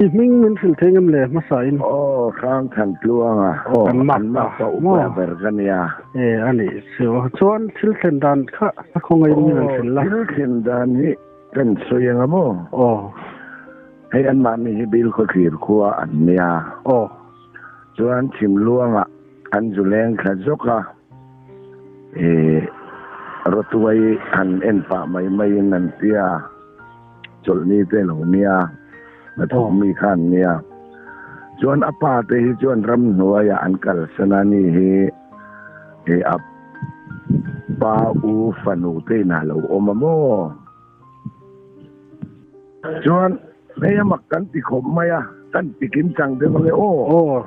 I hming min hrilh thei ngem le hmasa in? Aw, Hrangthan Tluanga. Aw, An an mak pa ta upa maw? ber ka nia. E, a nih chu. Chuan thil thlen dan kha a khawngaih in min rawn Aw, hrilh la. thil thlen dan hi kan sawi anga maw? Aw. Hei anmahni hi Bilkhawthlir khua an nia. Aw. Chuan Chhimluangah an zu leng thla zawk a, e, Rawtuai han en pah mai maiin an tia. Chawlhni te lo nia, hnathawk mi kha an nia. Chuan a pa te hi chuan ramhnuaiah an kalsan a ni hi e a pa u fanu te inah lo awm a maw? Chuan hei a mak kan ti khawp mai a, kan ti kim chang deuh ange aw. Aw.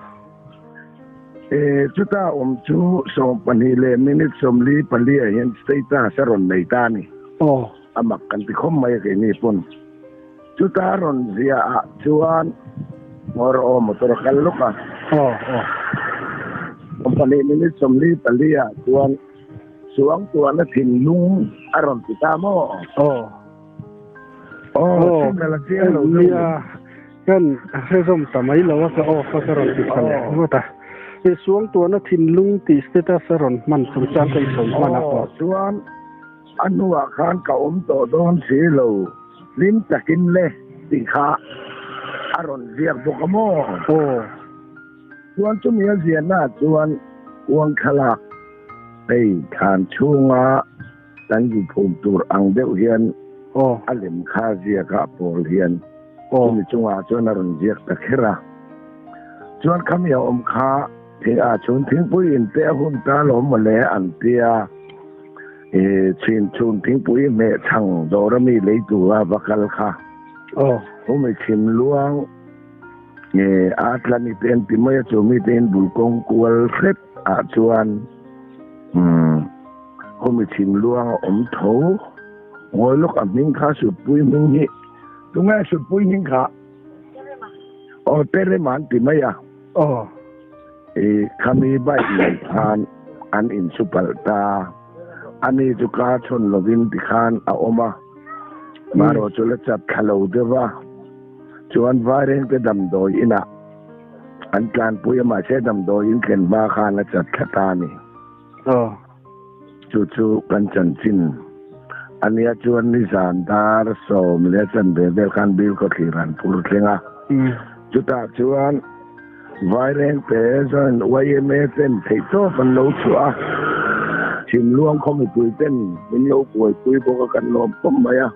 E chuta awm chu 20:44 ah hian status a rawn nei ta a ni. Aw. A mak kan ti khawp mai a keini pawn. Chuta rawn ziah ah chuan Ngawr aw motor a kal lawk a. Aw aw. 2:44 ah chuan Suangtuahna thinlung a rawn ti ta maw? Aw. Aw signal a chiang lo deuh. Nia kan hre zawm ta mai lo a ka off a ka rawn ti tha leh ngawt a. Suangtuahna thinlung tih status a rawn hman chungchang ka i sawi hman a. Aw chuan. A hnuah khan ka awm tawh dawn si lo, hlim takin le tih kha a rawn ziak bawk a maw? Aw. Chuan chumi a ziahnaah chuan kuang thlalak hei thlan chhunga kan zu phum tur ang deuh hian a lem kha ziak a pawl hian chumi chungah chuan a rawn ziak ta kher a. Chuan khami a awm kha thing ah chhun thingpui in te a hun ta lo mawle an tia. E chhin chhun thingpui hmeh chhang dawr ami lei tura va kal kha. Aw. Humi chhim luang e a tlani te an ti mai a chu mi te in bul kawng kual hrep ah chuan umm humi chhim luang a awm tho ngawi lawk a hming kha sutpui hming hi tunge sutpui hming kha aw terema an ti mai a. Aw. I khami bike nei khan an insu palh ta. Ani chu ka chhawn lovin tikhan a awm a, marawh chu la chat thla lo deuh va. Chuan Vairengte damdawi inah an tlanpui a, mahse damdawi in thlen hma khan a chat thla ta a ni. Aw. Chu chu kan chanchin a nia chuan nizan dar 10:15 vel khan Bilkhawthlir an phur thleng a. Chutah chuan Vairengte chuan yma ten theihtawp an lo chhuah a, Chhimluang khaw mipui ten min lo buaipui bawk a kan lawm khawp mai a.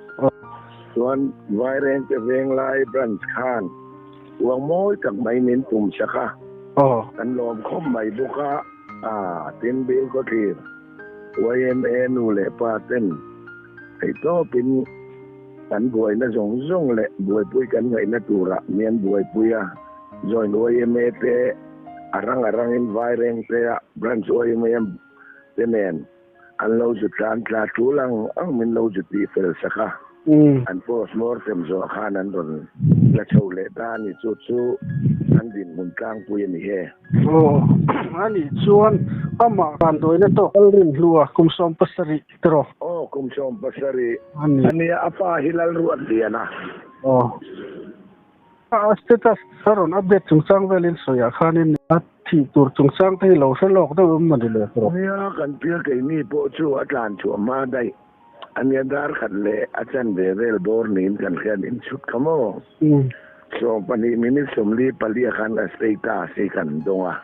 Chuan Vairengte Venglai branch khan uang mawi tak mai min tum sak a, kan lawm khawp mai bawk a. A, tin Bilkhawthlir yma nu leh pa ten theihtawpin kan buaina zawng zawng leh buaipui kan ngaihna turah mi an buaipui a, joint yma te a rang a rangin Vairengte a branch yma te nen an lo zu tlan tla tul ang ang min lo zu tih fel sak a, an post mortem zawh khan an rawn la chho leh ta a ni, chu chu an dinhmun tlangpui a ni he. Aw, a nih chuan amah vanduaina tawk kal rin hlua kum 17 tiraw? Aw, kum 17 a nia, a pa hi Lalruatliana. Aw. A status a rawn update chungchang velin sawiah khanin a thih tur chungchang te hi lo hre lawk deuh em mawni le tawh. Nia, kan pial keini pawh chu a tlan chhuah hma daih a nia, dar khat leh a chanve vel bawr niin kan hriat inchhut kha maw? 20:44 ah khan a status hi kan dawng a,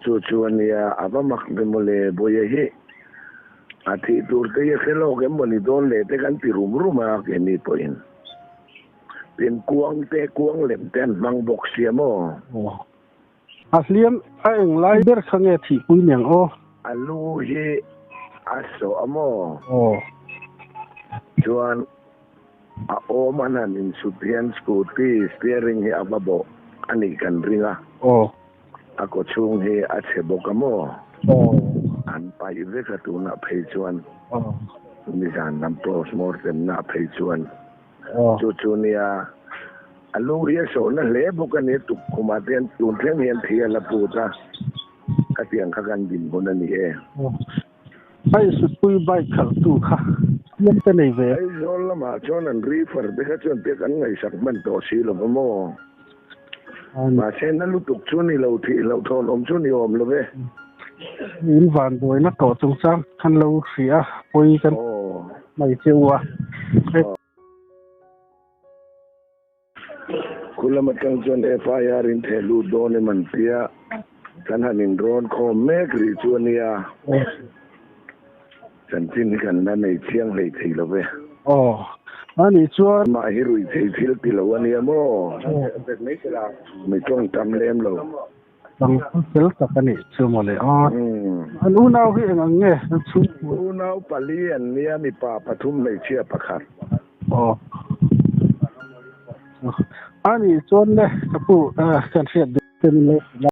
chu chu a nia, a va mak ve mawle Bawia hi a thih tur te hi a hre lawk em mawni dawn le te kan ti rum rum a keini pawhin. Tin kuang te kuang lem te an hmang bawk sia maw? A hliam a eng lai ber kha nge thihpui niang aw? A lu hi a sawh a maw? Aw. Chuan a awm an han insut hian scooty steering hi a va bawh a nih kan ring a. Aw. A kaw chhung hi a chhe bawk a maw? Aw. An paih vek a tunah phei chuan. Aw. Nizan lam postmortem nah phei chuan. Chu chu nia, a lu hi a sawhna hle bawk a ni, tukkhumah te hian tun thleng hian thi a la put a, khatiang kha kan dinhmun a ni e. Hei Sutpui bike khalhtu kha. Hliam te nei ve. Aizawl lamah chuan an refer te kha chuan te kan ngaihsak hman tawh si lo va maw? Mahse na lutuk chu ni lo thih loh thawn awm chu ni awm lo ve. In vanduaina tawh chungchang khan lo hria pawi kan mai che u a. Khu lam atang chuan FIR in theh lut dawn em an tia, kan han inrawn khawm mek rih chu a nia. Chanchin hi kan la nei chiang hlei thei lo ve. Aw, a nih chuan. Amah hi ruih thei thil ti lo a nia maw? Mi tawng tam lem lo. Tlangval fel tak a nih chu mawle. Aw, an unau hi eng ang nge? An chhungkua. Unau pali an nia, mipa pathum hmeichhia pakhat. Aw, a nih chuan le, ka pu, kan hriat duh che min lo hrilh a.